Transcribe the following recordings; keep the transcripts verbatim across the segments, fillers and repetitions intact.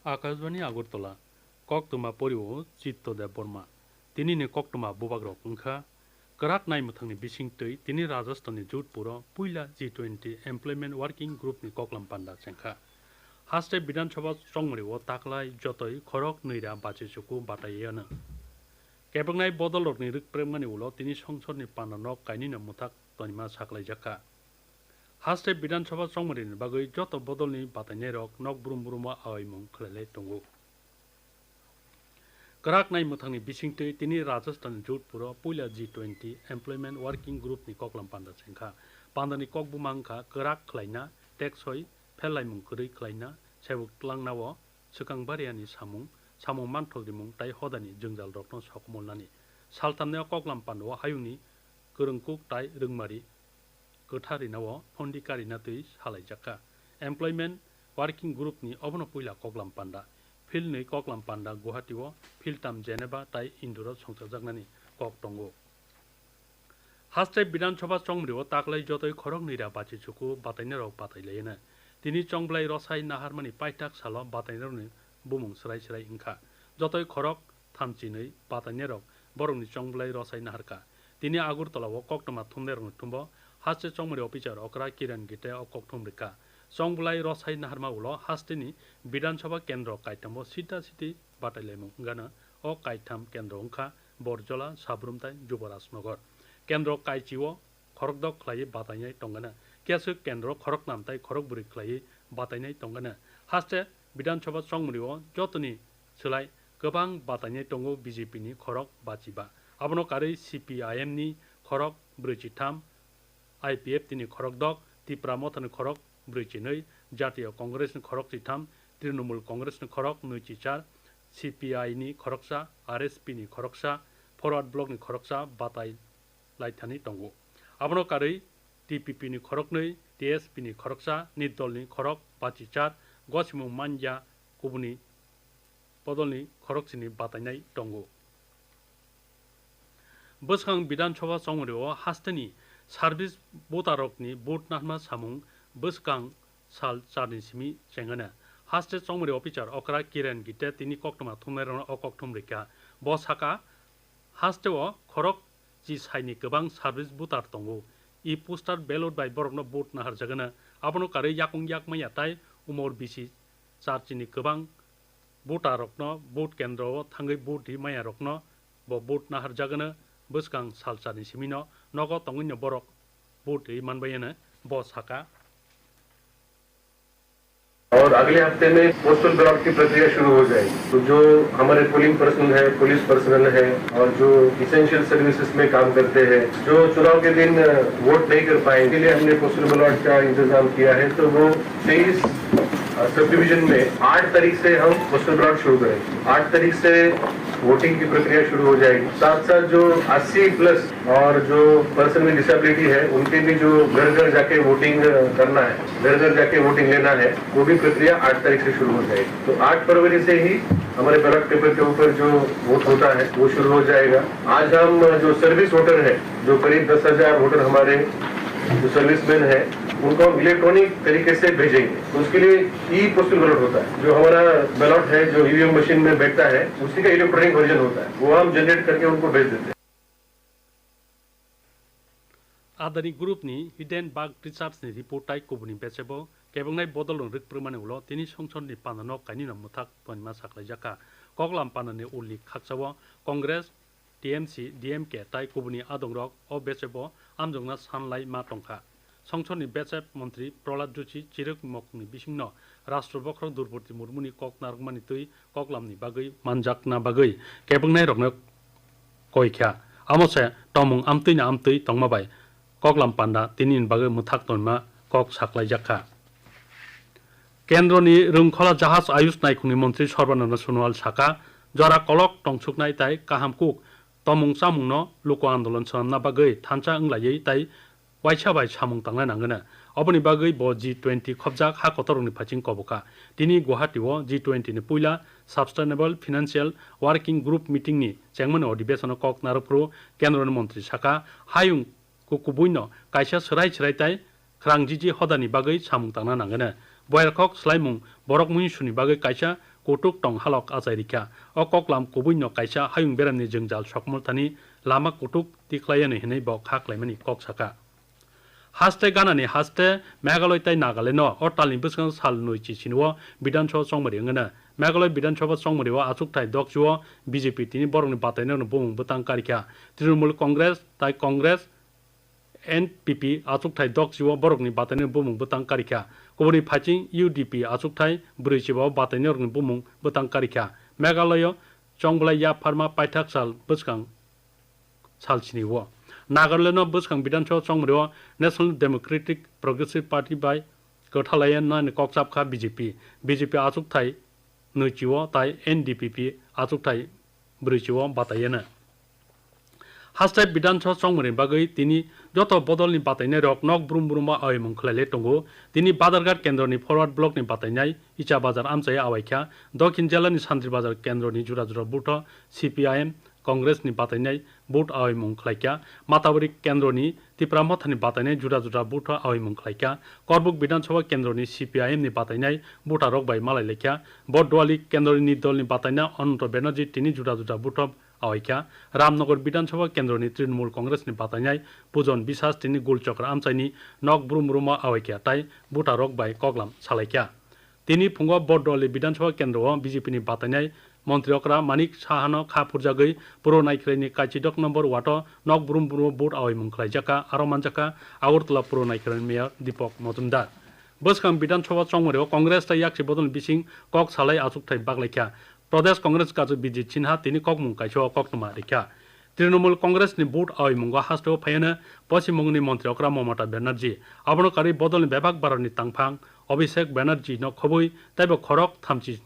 Akashbani Agartala, koktwma porio Chitto Debbarma. Tinini koktwma bubagrok wngkha, kwrak naimwthangni bisingtwi tini Rajasthanni Jodhpuro puila G twenty Employment Working Groupni koklam panda chengkha. Haste Bidhan Sabha chongmrio taklai jotoi khorok nwira bachichuku bataiyanw. Kebeknai bodolrokni rwkprengmani ulo tini songsodni panda nok kainwino mwthak tonima saklaijakha. Haste Bidhan Sabha chongmrini bagwi joto bodolni batainairok nok brum brumo aoimung khlailai tongo. Kwrak naimwthangni bisingtwi tini Rajasthan Jodhpuro puila G twenty Employment Working Groupni koklam panda chengkha. Pandani kokbuma wngkha kwrak khlaina, teksoi phellaimung kwrwi khlaina, sebuk tlangnao swkang bariani samung, samung manthok rimung tai hodani jwngjalrokno sokomolnani. Salthamni o koklam pandao hayungni kwrwngkuk tai rwngmari kwthar rinao phondi karina twi salaijakha. Employment Working Groupni obono puila koklam panda. Philnwi koklam panda Guwahati-o, philtam Geneva tai Indore songchajaknani kok tongo. Haste Bidhan Sabha chongmrio taklai jotoi khorok nwira bachichuku batainairok batailaiyano. Tini chongbolai rosai naharmani paithak salo batainairokni bumung swrai swrai wngkha. Jotoi khorok thamchinwi batainairok borokni chongbolai rosai naharkha. Tini Agartala-o koktwma thumnairokni thumbo haste chongmari officer okra Kiran Gite o kokthum rikha. Chongbolai rosai naharma ulo hasteni Bidhan Sabha kendro kaithamo sita siti batailaimung wngano. O kaitham kendro wngkha Borjola, Sabrum tai Juboraj Nagar. Kendro kaichio khorokdok khlaiwi batainai tongano, kesa kendro khoroknam tai khorokbrwi khlaiwi batainai tongano. Haste Bidhan Sabha chongmrio jotoni swlai kwbang batainai tongo B J P ni khorok bachiba. Abono karwi C P I M ni khorok brwichitham, I P F T ni khorokdok, Tipra Motha ni khorok brwichini, Jatiya Congress ni khorok chitham, Trinamool Congress ni khorok nwichichar, C P I ni khoroksa, R S P ni khoroksa, Forward Bloc ni khoroksa batai laithani tongo. Abono karwi T P P ni khoroknwi, T S P ni khoroksa, Nirdol ni khorok bachichar, gosimung manya kubuni bodolni khoroksini batainai tongo. Bwskang Bidhan Sabha chongmrio hasteni service voterrokni vote nahma samung bwskang sal charni simi chengano. Haste chongmari officer okra Kiran Gite tini koktwma thumnairokno o kokthum rikha. Bo saka, hasteo khorok chi saini kwbang service voter tongo. E-postal ballot bai borokno vote naharjagano. Abono karwi yakung yak manya tai umor bisi charchini kwbang voterrokno vote kendro o thangwi vote ri manya rokno bo vote naharjagano bwskang salcharni simino nogo tongwino borok vote ri manbaiyano bo saka. और अगले हफ्ते में postal ballot की प्रक्रिया शुरू हो जाएगी। तो जो हमारे पोलिंग पर्सनल है, पुलिस पर्सनल है और जो इसेंशियल सर्विसेज में काम करते हैं, जो चुनाव के दिन वोट नहीं कर पाए, उनके लिए हमने पोस्टल बैलेट का इंतजाम किया है। तो वो तेईस सब डिवीजन में आठ तारीख से हम पोस्टल बैलेट शुरू करेंगे। आठ तारीख से वोटिंग की प्रक्रिया शुरू हो जाएगी। साथ साथ जो अस्सी प्लस और जो पर्सन विद डिसेबिलिटी है, उनके भी जो घर घर जाके वोटिंग करना है, घर घर जाके वोटिंग लेना है, वो भी प्रक्रिया आठ तारीख से शुरू हो जाएगी। तो आठ फरवरी से ही हमारे बैलेट पेपर के ऊपर जो वोट होता है, वो शुरू हो जाएगा। आज हम जो सर्विस वोटर है, जो करीब दस हजार वोटर हमारे जो सर्विसमैन है, उनको हम इलेक्ट्रॉनिक तरीके से भेजेंगे। तो उसके लिए ई पोस्टल बैलेट होता है, जो हमारा बैलेट है, जो ईवीएम मशीन में बैठता है, उसी का इलेक्ट्रॉनिक वर्जन होता है, वो हम जनरेट करके उनको भेज देते हैं। Adani Group ni Hidden Bug Research ni report tai kubuni bechebo kebongnai bodol rok rwkprwmani ulo tini songsor ni panda nok kainwi no mwthak tonima saklaijakha. Koklam panda ni ulni khaksao Congress, T M C, D M K tai kubuni adongrok o bechebo amjokna sanlai ma tongkha. Songsorni bechep montri Prahlad Joshi chirwk mokni bisingno Rashtra Bokhorok Droupadi Murmuni kok narwkmani twi koklamni bagwi manjakna bagwi kebengnairokno koikha. Amo se tongmung amtwino amtwi tongma bai koklam panda tinini bagwi mwthak tonima kok saklaijakha. Kendroni rwngkhola jahaj ayush naikhungni montri Sarbananda Sonowal saka, jora kolok tongsuknai tai kaham kuk tomung chamungno luku andolon swnamna bagwi thansa wnglaiwi tai waisa bai samung tangnai nangwino. Oboni bagwi bo G twenty khopjak ha kotorrokni phaising kobokha. Tini Guwahati-o G twenty ni puila Sustainable Financial Working Group meeting ni chengmani odibesonno kok narwkphuru kendroni montri saka, hayung kukubuino kaisa swrai swrai tai khrangjiji hodani bagwi samung tangna nangwino. Boyarkhok swlaimung borok muinsuni bagwi kaisa kutuk tong halok achai rikha. O koklam kubuino kaisa hayung beramni jwngjal sokmorthani lama kutuk tikhlaiyanwi hwnwi bo kha klaimani kok sakha. Haste ganani haste Meghalaya tei Nagaland-o o talni bwskango sal nwi chi sinio Bidhan Sabha chongmari wngna. Meghalaya Bidhan Sabha chongmario achukthai doksio B J P tini borokni batainirokni bumung bwtang karikha. Trinamool Congress tai Congress, N P P achukthai doksio borokni batainirokni bumung bwtang karikha. Kubuni phaising U D P achukthai brwichio batainirokni bumung bwtang karikha. Meghalaya-o chongbolai yapharma paithak sal bwskang sal sinio. Nagaland-o bwskang Bidhan Sabha chongmario National Democratic Progressive Party bai kwthalaiya nani kok chapkha B J P. B J P achukthai nwichio tai N D P P achukthai brwichio bataiya na. Hastai Bidhan Sabha chongmani bagwi tini joto bodolni batainairok nok brum brumma awimung khlailai tongo. Tini Badharghat kendroni Forward Blockni batainai Icha Bazar amchai awaikha. Dokhin jelani Santri Bazar kendroni juda juda butho C P I M, Congressni batainai vote awimung khlaikha. Matawari kendroni Tipra Mothani batainai juda juda butho awimung khlaikha. Korbuk Bidhan Sabha kendroni C P I M ni batainai voterrok bai malailaikha. Bordwali kendroni Nirdolni bataina Ananta Banerjee tini juda juda butho awaikha. Ramnagar Bidhan Sabha kendroni Trinamool Congressni batainai Pujon Biswas tini Gul Chokra amchaini nok brum brumma awaikha tai voterrok bai koklam salaikha. Tini phungo Bordwali Bidhan Sabha kendro-o B J P ni batainai montri okra Manik Sahano kha phurjagwi Puro Naikhraini kaichidok number ward-o nok brum brum vote awimung khlaijakha, aro manjakha Agartala Puro Naikhraini mayor Deepak Majumdar. Bwskang Bidhan Sabha chongmario Congress tei yakchi bodolni bising kok salai achukthai baklaikha. Pradesh Congress kachu Bijit Sinha tini kokmung kaisa o koktwma rikha. Trinamool Congress ni vote awimungo hasteo phaiano Poschim Bongoni montri okra Mamata Banerjee. Abono karwi bodolni bebak barani tangphang Abhishek Banerjee no khobwi teibo khorok thamchi,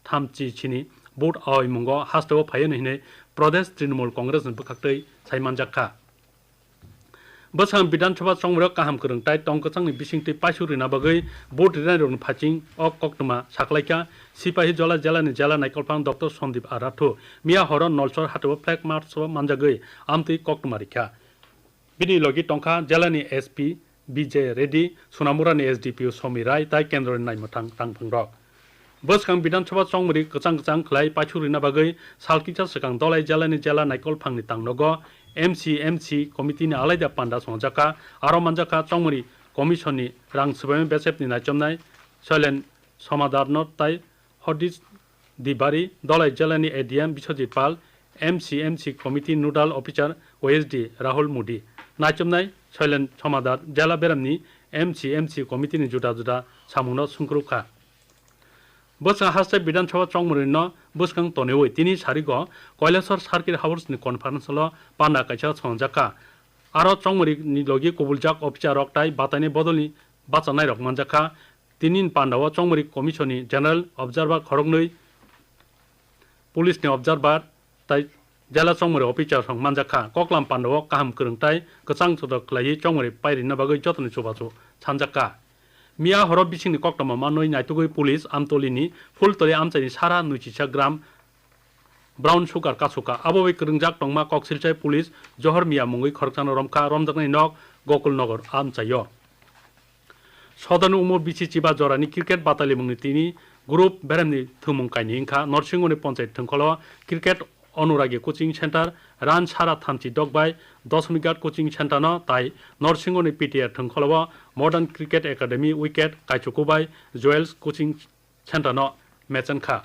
thamchi sini vote awimungo hasteo phaiano hinwi Pradesh Trinamool Congress ni bwkhaktwi sai manjakha. Bwskang Bidhan Sabha chongmani kaham kwrwng tai tong kwchangni bisingtwi paisuk rina bagwi vote rinairokni phaising o koktwma saklaikha Sipahijola jelani jela naikolphang Doctor Sandeep A Rathore. Miya horo Nalsor hatio flag march o manjagwi amtwi koktwma rikha. Bini logi tongkha jelani S P Bijay Reddy, Sonamurani S D P O Somi Rai tai kendroni naimwthang tangphangrok. Bwskang Bidhan Sabha chongmari kwchang kwchang khlai paisuk rina bagwi sal kisa swkang Dolai jelani jela naikolphangni tangnogo M C M C committee ni alaida panda songjakha, aro manjakha chongmari commission ni rang swbaima bechepni naichomnai Shailen Somadarno tai Hodish Dibari, Dolai jelani A D M Biswajit Pal, M C M C committee nodal officer O S D Rahul Modi. Naichomnai Shailen Somadar jela beramni M C M C committee ni juda juda samungno sungkrukha. Bwskang haste Bidhan Sabha chongmari no bwskang toniwi tini sarigo Kailasor Circuit House ni conference hall o panda kaisa songjakha. Aro chongmari ni logi kubuljak officer rok tai bataini bodolni bachanairok manjakha. Tini ni panda o chongmari commission ni general observer khoroknwi, police ni observer tai jela chongmari officer rok manjakha. Koklam panda o kaham kwrwng tai kwchang chodok khlaiwi chongmari pairina bagwi jotoni chubachu sanjakha. Miya horo bisingni koktwma manwi naitugwi police Amtoli ni Phultoli amchaini sara nwichisa gram brown sugar kasukha. Abo bai kwrwngjak tongma koksilchai police Johor Miya mungwi khoroksano romkha, romjaknai nok Gokul Nagar amchaio. Sodorni Umor bisi chiba jorani cricket batalimungni tini group beremni thwngmung kainwi wngkha. Norsingoni Ponchayat thwngkholo cricket Anuragi Coaching Center, Ran Sara Thamchi Dokbai, Dosmighat Coaching Center no tai Norsingoni P T A thwngkholo Modern Cricket Academy wicket Kaichukubai Joels Coaching Center no mechenkha.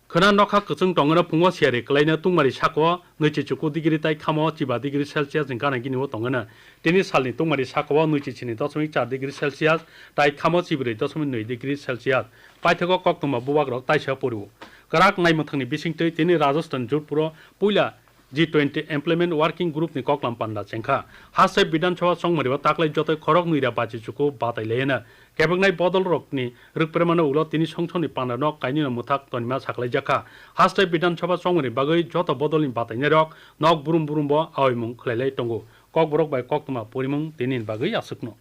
Khwna nokha kwchwng tongwino phungo siyari kwlaino tungmari sakao nwichi chuku degree tai khamo chiba degree Celsius ni gana gini o tongwino. Tini salni tungmari sakao nwichi sini dosmik char degree Celsius tai khamo chibrwi dosmik nwi degree Celsius. Paithago koktwma bubagrok taisa poriwo. Kwrak naimwthangni bisingtwi tini Rajasthan Jodhpuro puila G twenty Employment Working Group ni koklam panda chengkha. Hasai Bidhan Sabha chongmario taklai jotoi khorok nwi ra bachi chuku batai laiana. Kebeknai bodol rokni rwkpremano ulo tini songsoni panda no kainwino mwthak tonima saklaijakha. Hasai Bidhan Sabha chongmani bagwi joto bodolni batainairok nok brum brum bo aoimung khlailai tongo. Kokborok bai koktwma porimung tinini bagwi aswkno.